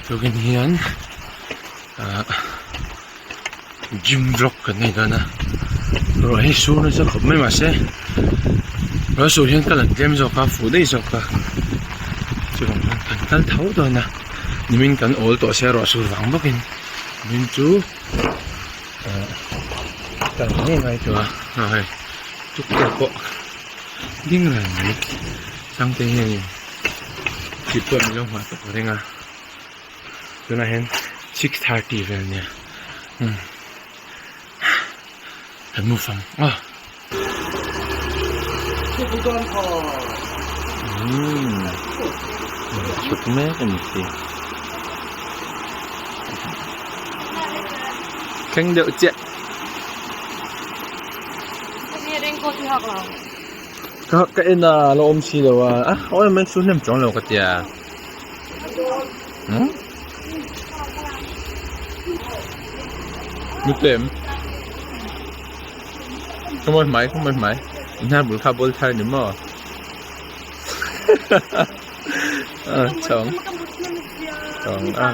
Tukin hian ah gym vlog kan nei dawn a ruah hi sur nasa khawp mai mahse ruah sur hian ka lan tlem zawk a fuh daih zawk a chuvang chuan kan kal tho dawn a nimin kan awl tawh sia ruah sur vang bawkin nimin chu ah kal ngei ngai tawh a ah hei tukverh pawh ding reng mai changte hianin tih pawh min lo nghah tawh ka ring a tunah hian 6:30 vel ania umm kan mu fang a. Umm chhuk mek a ni si thleng deuh chiah. Ka ka en a la awm si lo a a awi mai chu hnem chuang lo ka tia umm nutem ka mawi hmai ka mawi hmai inhnar bul kha ball thar ni maw a chhawng chhawng a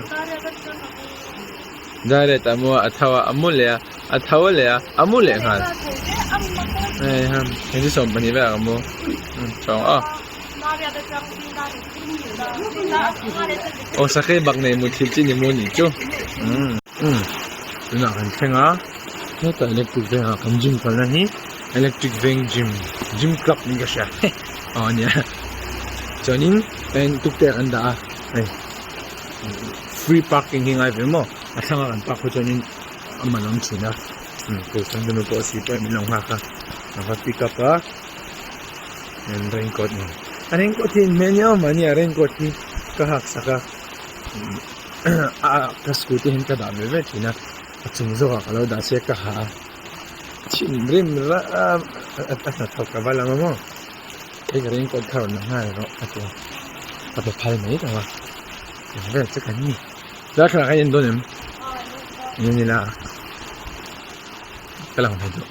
direct a mu a a tho a a mu leh a. A tho leh a, a mu leh nghal. Hei ham, hei chu 12 velah ka mu. Chawng aw. Aw sakei bak nei mu thil chi ni mu nih chu. Umm. Umm. Tunah kan thleng a, hetah electric veng ah kan gym kalna hi electric veng gym, gym club niin ka hria. Aw ania. Chuanin tukte ah kan dah a, hei free parking hi ngai ve maw? A thlangah kan park ho chuanin. a man awm thin a kawrchang te pawh a si pawh min lo nghak a a va pick up a an raincoat nen a raincoat hi inhmeh nia mahni a raincoat hi ka hak sak a a ka scooty hian ka dah ve ve thin a a chung zawk ah ka lo dah sia ka ha a thinrim a a hnathawk ka va lam a maw hei ka raincoat kha rawn la nghal rawh a ti a ka pe phal mai lo a eng vel chu kan ni. Darthlalang ah hian en dawn em? Eng nge la ka lang thei tawh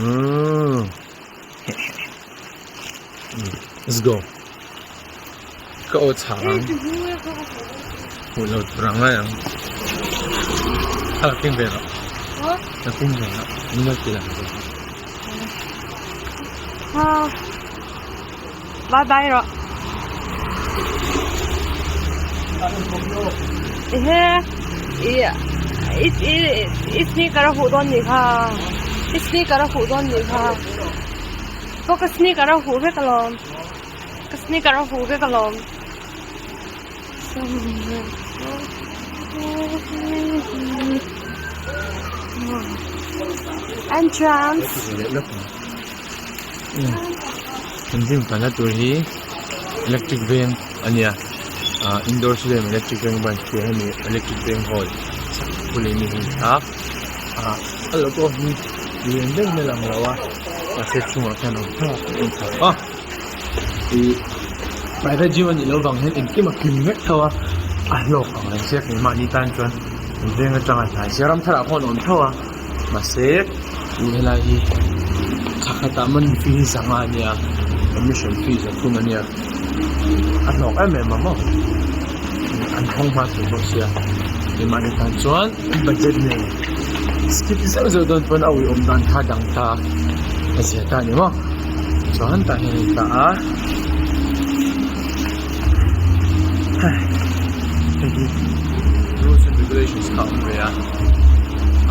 umm let's go ka aw chhah ang hmuh loh tur ang ngai ang a la keng ve rawh la keng ve rawh min lo ti lang ve Bye bye rawh. Ehe i i i sneaker a huh dawn nih kha i sneaker a huh dawn nih kha pawh ka sneaker a huh vek alawm ka sneaker a huh vek alawm. Entrance. Kan gym kalna tur hi electric veng a nia ah indoor stadium electric veng branch tih a ni electric veng hall bulah mi hi a ah a logo hi lian deuh in a lang lo a mahse chhungah khian a awm theuh a en thei a ih private gym a nih loh vang hian engkim a kim vek theuh a a hlawk ang reng sia keimahni tan chuan an veng atanga hnai sia ram tharah pawh an awm theuh a mahse ih helai hi thla khatah man fee hi zanga a nia admission fee za thum a nia a hlawk em em ang maw an hawng hma thei bawk sia keimahni tan chuan budget nen skip zeuh zeuh dawn pawn a uiawm dan kha dang ta a zia ta a ni maw chuan tah hian a in tah a hei hi rules and regulations kha a awm ve a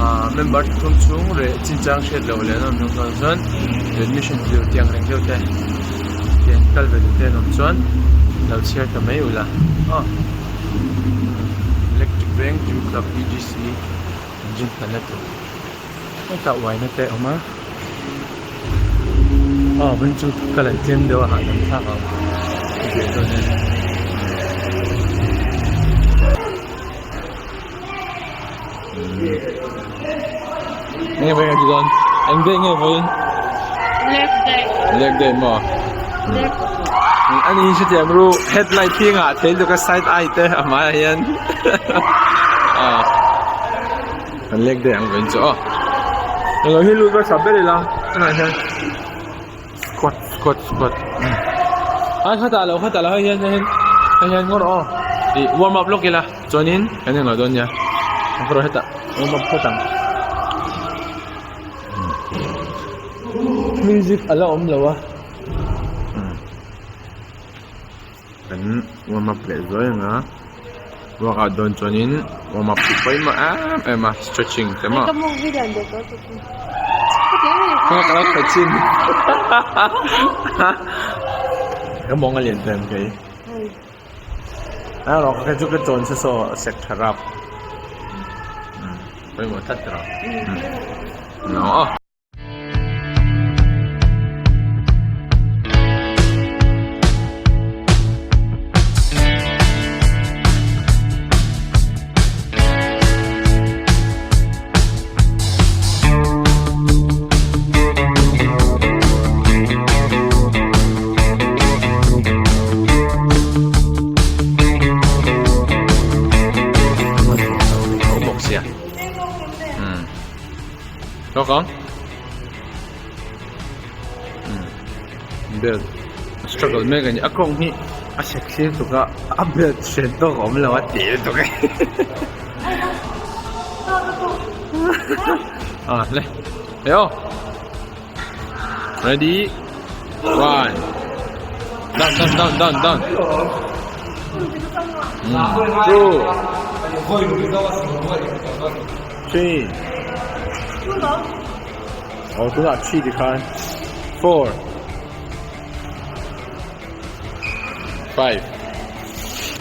ah member thum chhung leh chinchang hriat loh leh an awm loh chuan chuan admission dil tih ang reng deuh te tiang kal ve duh te an awm chuan lo chhiar ta mai ula aw electric bank gym club EGC gym hmanna tur hetah uaina te a awm a aw vawiin chu ka la tlem deuh a hahdam thlak ang tih dawn e. Nge vawiin a ti dawn eng day nge vawiin Leg day leg day maw leg ani hi hrethiam ru headlight hi ngah thei lutuk a side eye te a hmaiah hian ah kan leg day ang vawiin chu aw englo hi lut vek tha ber ila tunah hian squat squat squat ai khatah lo khatah lo hei hian hei hian hei hian ngawr aw. Ih warm up lawk ila chuanin kan englo dawn nia ka rawh hetah warm up phawt ang music a la awm lo a kan warm up leh zuai ang a workout dawn chuanin warm up hi pawimawh em em a stretching te maw ka lo khawi chin ka mawng a lian ta em kei erawh ka chu ka chawn se saw sek tha rap pawimawh tlat erawh aw. Lawk ang belt a struggle mek a ni a kawng hi a sexy lutuk a a belt hren tawk a awm lo a tih lutuk e ah le he aw ready one down down down down down two Three. Oh, tunah three ti khan. Four. Five.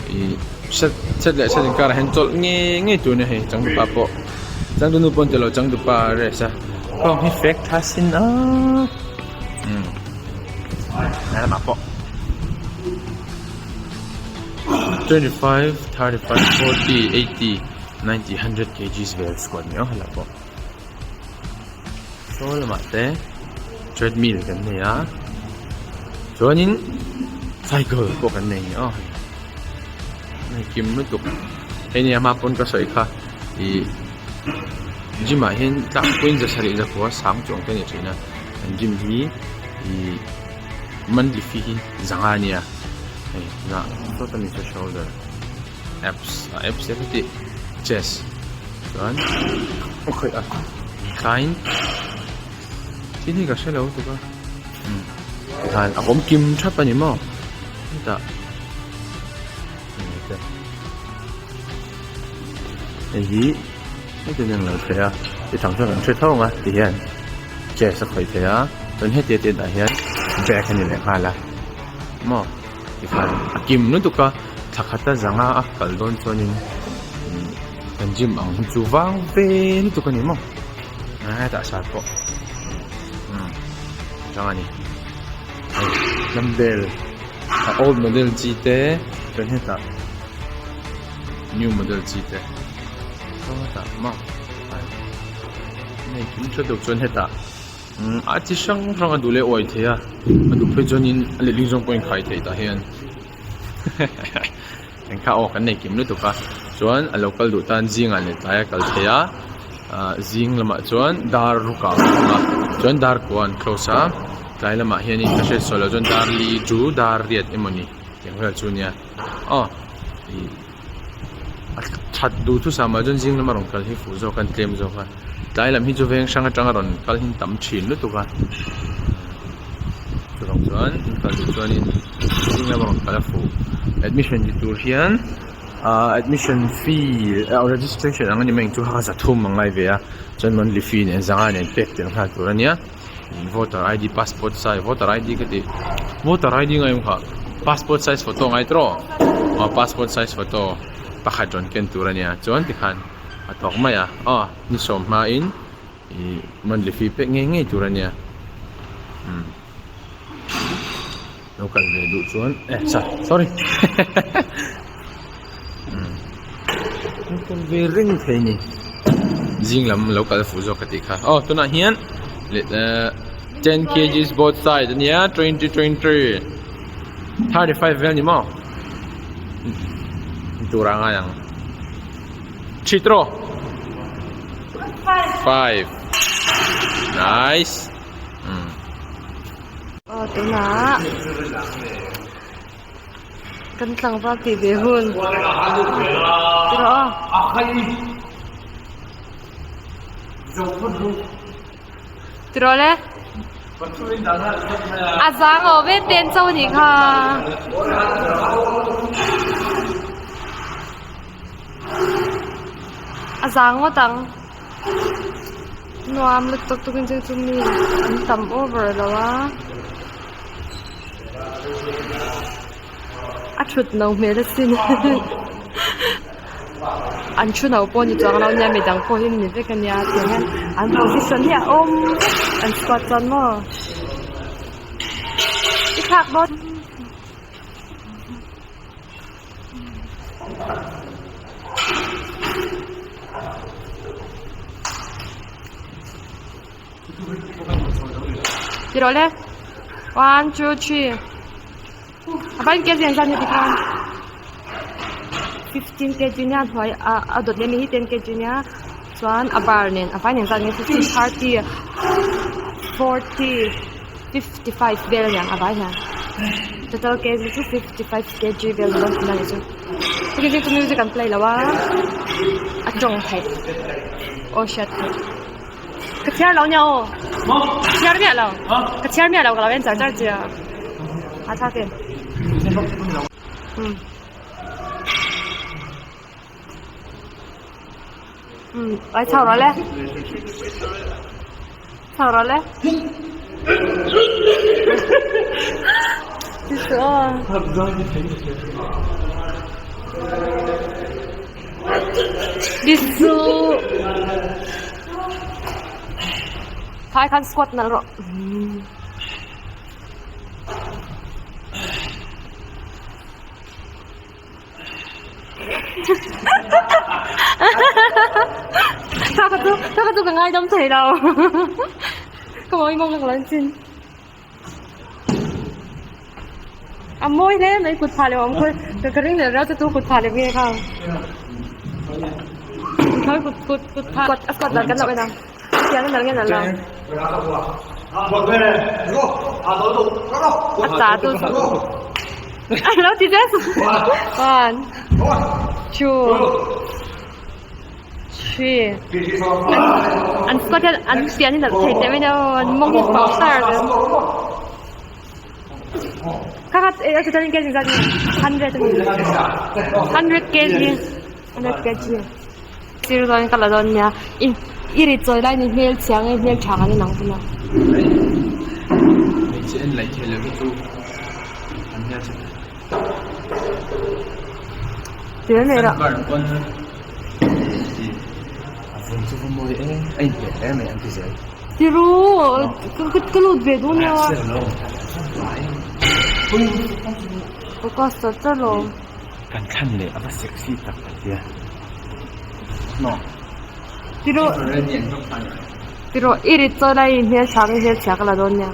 I set set leh set inkar ah hian chawlh nge nge tur nia hei changtupa pawh changtunu pawh an tilo changtupa a rest a khawng hi fek tha sin a umm helamah pawh 25 35 40 80 90 100 kgs vel squat ni awk helai pawh saw lamah te treadmill kan nei a chuanin cycle pawh kan nei ni awk hei kim lutuk hei nia hma pawn ka sawi kha ih gym ah hian tlangpuiin za sarih zakua sang chuang te a ni thin a an gym hi ih monthly fee hi zanga a nia hei tunah sawta mi saw shoulder. Apps a apps te heti chess chuan a khawih a incline thil hi ka hre lo tuk a umm tikhan a awm kim thap a ni maw hetah hei hi heti nen lo thei a ti thang chuan kan hre tho ang a ti hian chess a khawih thei a chuan heti te dah hian bag a ni leh nghal a maw. Tikhan a kim lutuk a, thla khata zanga a kal dawn chuanin kan gym ang hi chu vang ve lutuk a ni maw hetah sar pawh chang a ni hei dumbbell a old model chi te chuan hetah new model chi te sawtah maw hei kim tha deuh chuan hetah. A chi hrang hrang a duh leh uai thei a, a duh phei chuanin a letling zawng pawh a inkhai thei tah hian engkha aw kan nei kim lutuk a chuan a lo kal duh tan zingah leh tlai a kal thei a ah zing lamah chuan dar ruk ah a awm a chuan dar kua an close a tlai lamah hianin ka hriat sawi loh chuan dar li chu dar riat emawni tih vel chu ania aw ih a that duh thu samah chuan zing lama rawn kal hi fuh zawk a an tlem zawk a tlai lam hi chu veng hrang atanga rawn kal hi an tam thin lutuk a chuvang chuan an kal duh chuanin zing lama rawn kal a fuh admission ti tur hian ahh admission fee registration ang a ni mai ang chu kha zathum a ngai ve a chuan monthly fee nen zanga nen pek tel nghal tur a nia voter id passport size voter id ka tih voter id ngai awm kha passport size photo ngai tawh aw passport size photo pakhat rawn ken tur a nia chuan tikhan a tawk mai a aw ni sawm hmain ih monthly fee pek ngei ngei tur a nia umm lo kal ve duh chuan eh sa sorry umm lo kal ve reng thei a ni zing lam lo kal fuh zawk ka tih kha aw tunah hian leh eh ten kgs both side a nia 20 20 35 vel a ni maw tur a ngai ang chitro 5 nice Aw tunah. Kan tlangval tih ve hun. Ti rawh aw. Ti rawh le. A zang aw ve ten cho nih kha. A zang ngawt ang. Nuam lutuk tukin chu chu mi an tam over lo a. A thut no hmel asin an thu no pawh ni chuang lo nia midang pawh hi ni vek ania tiang hian an position hi a awm an squat chuan maw i thlak dawn. Ti rawh le one two three a ban kg an zat ni tikhan 15 kg nia hnuai a a dawt leh mi hi 10 kg nia chuan a bar nen a vai nen zat nge 15 30 40 55 vel aniang a vai hian total kg chu 55 kg vel ni dawn tihna a nih chu chu chu music an play lo a a tawng theih aw hriat theih. Ka chhiar lo nia aw. Ka chhiar miah lo. Ka chhiar miah lo ka lo en char char che a. A thlak em? Um. Um, ai chho rawh le. Chho rawh le. Ti su aw. Ti su. Thai khan squat nalh rawh. Thla ka chu thla ka chu ka ngaidam thei lo. Ka mawi mawng ka lo chin. A mawi hle mai kut phah leh awm khawi ka ka ring leh reuh che chu kut phah leh nge kha. Khawi kut kut kut phah a squat dan kan lo en ang. Tiang a nalh nge nalh lo. A ta tu chu a lo ti zet. One two three an squat hian an pian hi nalh thei teh mai nia aw an mawng hi pau sar zel. Kha kha eh a total in kg zat nge 100 a ni 100 kg 100 kg. Sir dawn ka la dawn nia i i ri chawi lai ni hmel chhia nge hmel tha kan inang pawh na. Hmeichhe en laih theih loh hi chu an hmel chhe thei. Tel nei rah. Sunburn pawn ti a vun chu va mawi e a inhmeh hle mai an ti zel. Tiru ka ka lut ve dawn nia. Focus char char lo. Kan thlan leh a va sexy tak a tia. No. Tiro Tiro i rit chawi lai i hmel tha nge hmel chhia ka la dawn nia.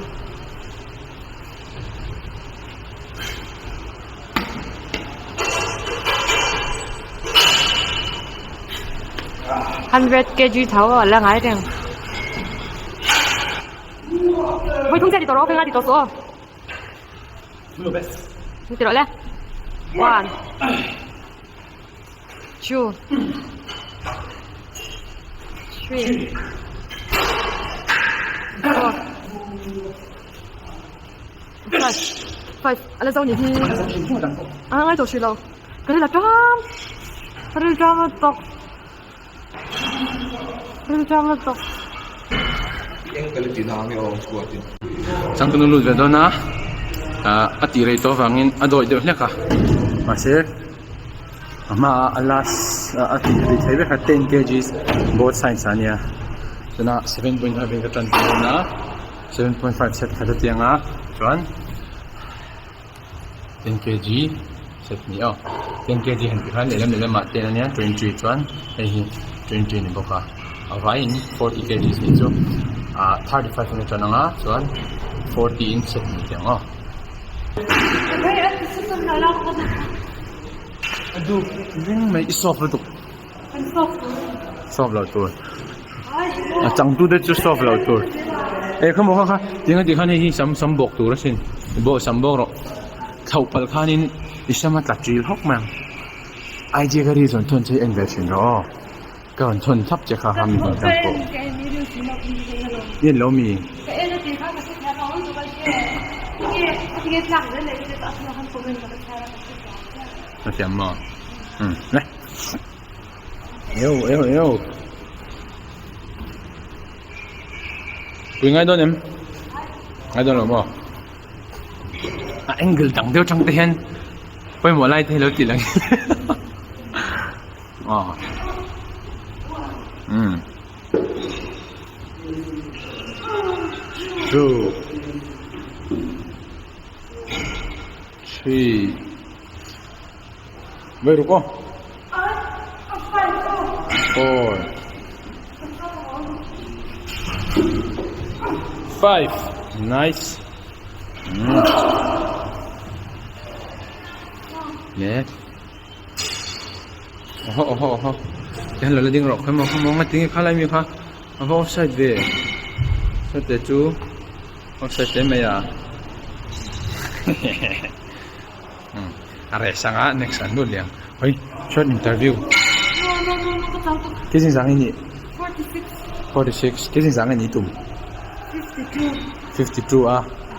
100 kg tho a la ngai reng. Hoi thung che ti tawh rawh, ka nga ti tawh suh aw. Ti rawh le. One. Two. Three. Four. Five. Five. A la zo ni hi. A ngai tawh hrih lo. Ka ril a ṭam. Ka ril ṭam a tawk. Ka ril ṭam a tawk. Changkanu lut ve dawn a, a tih rei tawh avangin a dawih deuh hlek a, mahse a hmaah a last a tih rei thei vek a 10 kgs both sides ah ania chuna 7.5 in ka tan dawn a 7.5 set khat a tiang a chuan 10 kg set ni aw 10 kg han tih khan lehlam lehlam ah ten ania 20 chuan hei hi 20 a ni bawk a a vaiin 40 kgs nih chu ah 35 in a tan anga chuan 40 in set ni teh ang aw. A dup ring mai i soft lutuk soft lo tur a changtu te chu soft lo tur eh khaw kha kha tinga tikhan hei hi sam sam bawk tur asin bawh sam bawk rawh thlauh palh khanin. I sam a tla ṭil hawk mai ang. IG ka ri zawn thawn che hi en ve thin rawh aw. Ka rawn thawn thlap che kha kha mi hmuh tlang pawh. I en lo mi? Ka thiam maw? Umm le. Eu eu eu. Pui ngai dawn em? Ngai dawn lo maw? A angle dang deuh atang te hian pawimawh lai te hi lo tih lang aw umm two three Vei ruk aw. Four. Five. Nice. Mm. Nè. Oho oho oho. Tihian lo la ding rawh khawi maw khawi maw nga tinge kha lai mi kha a va offside ve. Sawte chu offside hle mai a. A reh sang a next an lut leh ang hawi short interview kei zing zang i nih 46 kei zing zang i nih tum 52 a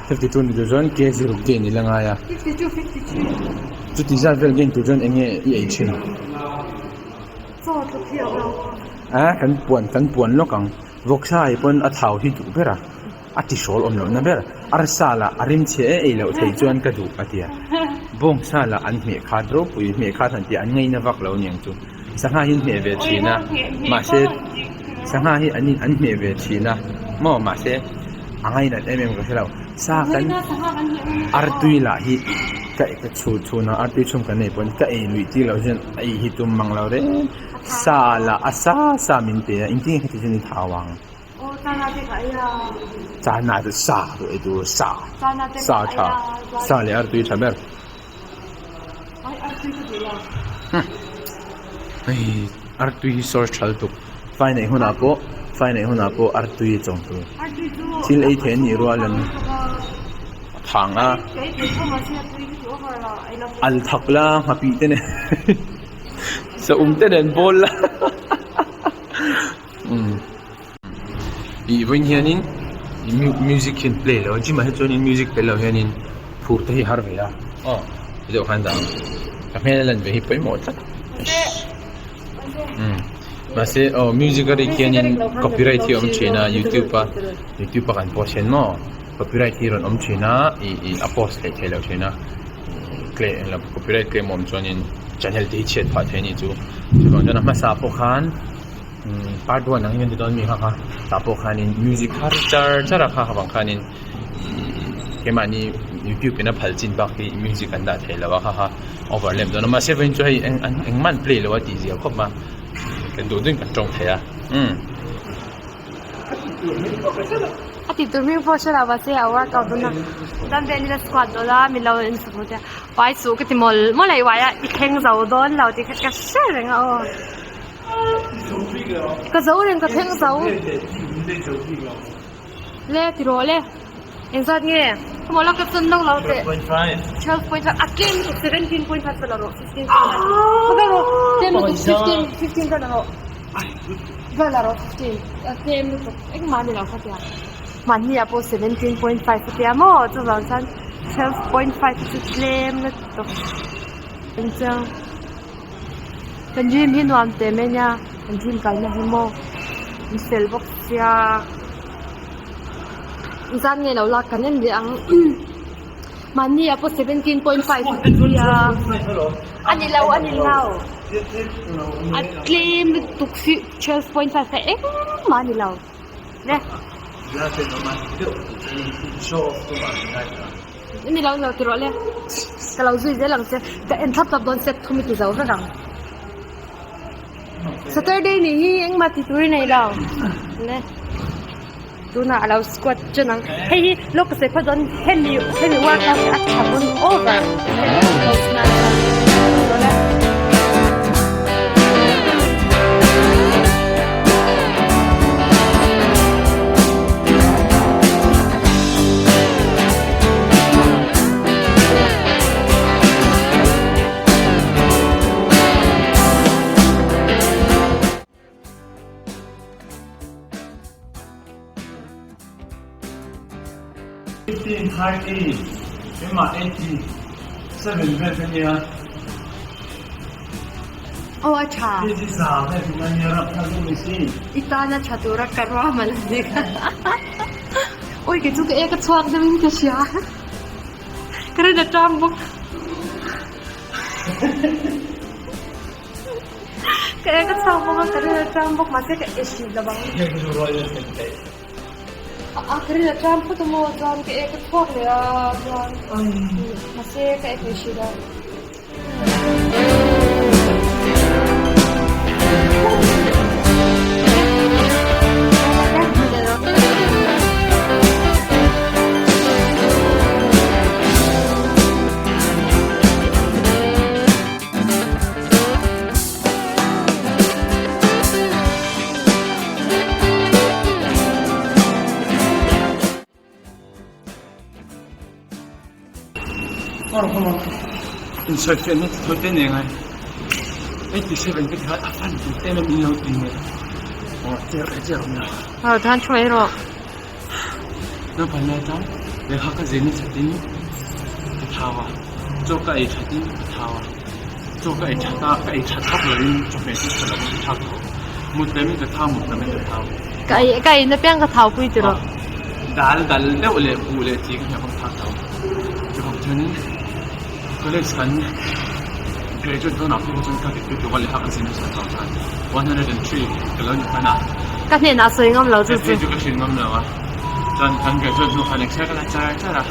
52 ni tur chuan kg ruk gain i la ngai a chuti zat vel gain tur chuan eng nge i ei thin a kan puan kan puan lawk ang vawksa ah pawn a thau hi duh ber a. A ti hrawl awm lohna ber. Arsa lah a rim chhe e ei loh thei chuan ka duh a ti a. Bawngsa lah an hmeh khat ropui hmeh khat han tih an ngaina vak lo niang chu. Sangha hi an hmeh ve thin a, mahse sangha hi an in an hmeh ve thin a maw mahse a ngainat em em ka hre lo. Sa kan artui lah hi ka ka chhu chhun a artui chhum kan nei pawn ka ei luih tir loh hian a ei hi tum mang lo reng. Sa lah a sa sa min pe a engtin nge khati chuan i thau ang. Chana chu sa duh ei tur sa sa tha sa leh artui tha ber hei artui hi source tha lutuk fai neih hunah pawh fai neih hunah pawh artui a chawm tur thil ei thei anih rual an thang a al thak la nghapih te nen saum te nen bawl la. Ih vawiin hianin music hi an play lo a gym ah hi chuanin music tel lo hianin phur te hi a har ve a aw ti deuh khan dah ang ka hmel a lan ve hi pawimawh tlat umm mahse aw music a rik hianin copyright hi a awm thin a youtube a youtube a kan post hian maw copyright hi a rawn awm thin a ih ih a post theih theih loh thin a copyright claim a awm chuanin channel te hi chhiat phah thei a nih chu chuvang chuan a hmasa pawh khan. Part one ang hian ti dawn mi kha kha tah pawh khanin music har char char a kha avang khanin keimahni youtube in a phal chin bak hi music an dah thei lo a kha kha overlap dawn a mahse vawiin chu hei eng engmah an play lo a tih zia khawp a kan duh duhin kan tawng thei a umm. A tih tur hming pawh hre lo mahse a workout dawn a dumbbell in a squat dawn a mi lo in support a uai suh ka ti mawlh mawlh a i uai a i thleng zo dawn lo tih kha ka hre reng a aw. Ka zo reng ka thleng zo. Le ti rawh le. Engzat nge? Come on, ka chun lo lo teh. 12.5. A tlem lutuk 17.5 ka la rawh. 15. Ka la rawh. Tlem lutuk 15 15 ka la rawh. Ka la rawh 15. A tlem lutuk. Engmah ni lo kha tia. Mahni ah pawh 17.5 ka tia maw? Chuvang chuan 12.5 chu tlem lutuk. Engchiang. Kan gym hi nuam teh mai ania kan gym kalna hi maw an fel bawk sia zan nge lo lak kan en leh ang mahni ah pawh 17.5 a nia a ni lo a ni lo a tlem lutuk si 12.5 kha engmah a ni lo le. Ni lo lo ti rawh le. Ka lo zui zel ang che. Ka en thlap thlap dawn set thum i ti zo vek ang. Saturday ni hi engmah ti tur i nei lo. Le. Tunah a lo squat chen ang. Hei hi lawk ka sawi phawt dawn hemi hemi workout hi a tha dawn over. 90 keimah 87 vel ka nia. Aw a tha. Kg za vel ka nia nia rap thlak deuh mai si. I tana tha tura ka ruahman a ni kha. Awi kei chu ka ek a chhuak deuh in ka hria. Ka rin a tang bawk. Ka ek a chhuak bawk a ka rin a tang bawk mahse ka e hrih lo ang. A ka rin a tang phawt a maw chuan ka ek a chhuak leh a chuan mahse ka ek leh hrih lo. Insawifiahna chi thawi te nei ngai 87 ka ti kha a fan tur em em in lo ti nge aw chiar ka chiar awm lo. Aw than thuai rawh. Naupang lai chuan lehkha ka zirna thatin ka thau a, chaw ka ei thatin ka thau a, chaw ka ei that a, ka ei that vak lovin chawhmeh chu tha lovin ka thau tho. Mut lemin ka thau, mut lemin ka thau. Ka ei ka ei na piang ka thau pui tiraw. Dal dal deuh leh buh leh chi ka hniam ang thau tho. Chuvang chuanin college kan graduate dawnah pawh chuan ka dik lutuk a lehkha ka zir nasa tho chuan 103 ka lo ni hman a. Ka hnenah sawi ngam lo chu chu. Chu ka hrilh ngam lo a. Chuan kan graduate hnu khan exer ka la char char a.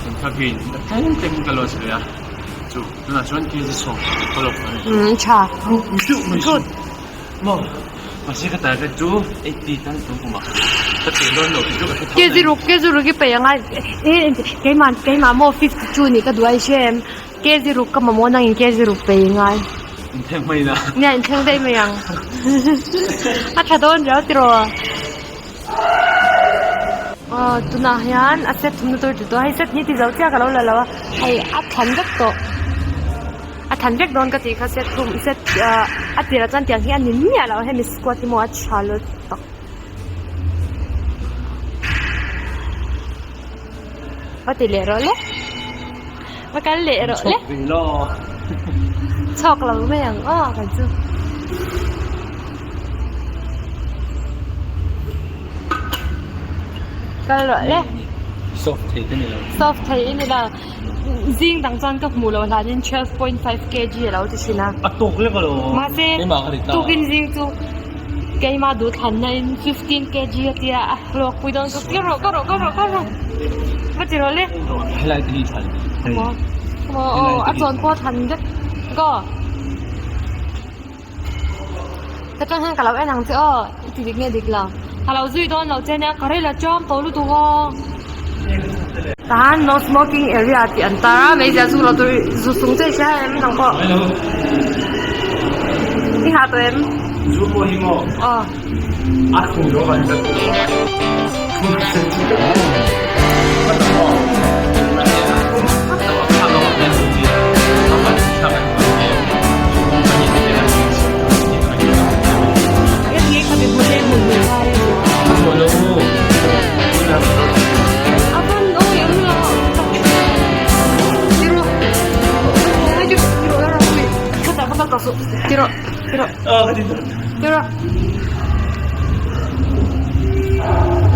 Chuan ka gain tlem tlem in ka loss ve a. Chu tunah chuan kg 10 ka lo khan. Um tha. Good. Maw mahse ka target chu 80 tal tum kum a. Ka tih dawn lo tih chu ka hre tho mai. Kg ruk kg ruk i peih angai e keimah keimah maw 52 nih ka duh a i hre em. Kg ruk ka mamawh nangin kg ruk peih i ngai. Inthleng mai ila. Nia inthleng daih mai ang. A tha dawn riau tiraw. Aw tunah hian a set thumna tur ti tawh a hei set hi ti zo chiah ka lo la lo a hei a thlan vek tawh a thlan vek dawn ka tih kha set thum set ah a tirah chuan tiang hi a ni miah lo hemi squat hi maw a tha lut tak va ti leh rawh le va kal leh rawh le chhawk lo mai ang aw kan chu. Kal rawh le. Soft thei te ni lo. Soft thei i ni lo. Zing dang chuan ka hmuh loh hlanin 12.5 kg a lo ti thin a. A tawk lek alo. Mahse tukin zing chu keimah duh thlanna in 15 kg a tia a hlawk pui dawn chu ka rawh ka rawh ka rawh ka rawh. Va ti rawh le. Helai te hi thlan. Maw aw a chawn pawh thlan vek. Go. Ka tang hian ka lo en ang che aw i ti dik nge dik lo ka lo zui dawn lo che nia ka ril a chawm tawh lutuk aw. Tahan no smoking area tih an tar a meizial zu lo tur zu sung che i hria em nang pawh i hah tawh em zu pawh hi maw aw a thu lo van zet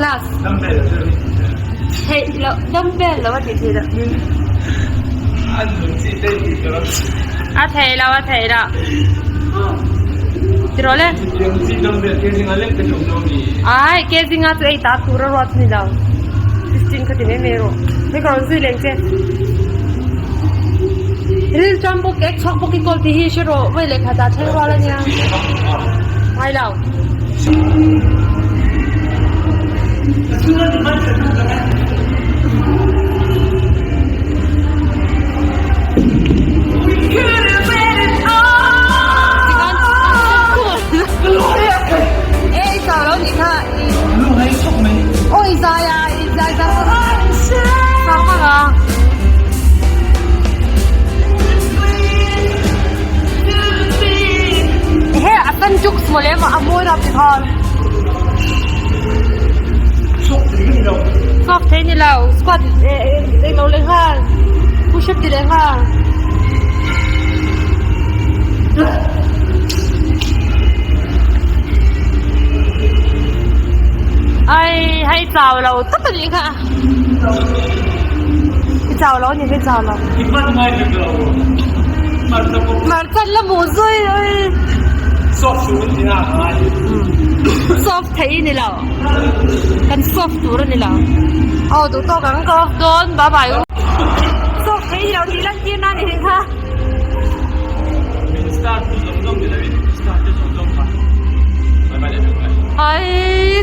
Last. Theih loh dumbbell lo a tih theih loh. A theih loh a theih loh. Ti rawh le. Ai kg nga chu ei ta tur a ruat ni lo. 15 kha ti mai mai rawh. Hei ka rawn zui leng che. Ril chuan bawk ek chhuak bawk i kawl tih hi hre rawh vawi lehkha dah thleng rual a nia. Ngai lo. E i chau lo nih kha i. Aw i zai a i zai zang sang vak a. Ehe a tan juk mawle maw a mawi rap ti khan. Soft thei ni lo squat eng lo leh nghal push up ti leh nghal. Ai hei chau lo tak a nih kha i chau lo a ni hei chau lo. Hmarcha la hmuh zui ui. Soft thei ni lo. Kan soft tur a ni lo. Aw duh tawk ang ka off dawn bye bye u. Soft thei ni lo tih lan tir na ni heng kha. Ai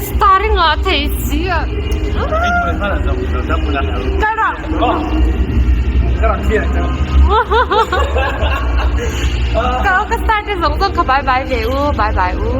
star i ngah thei si a. Kal rawh. Ka ka star te zawng zawng kha bye bye ve u bye bye u.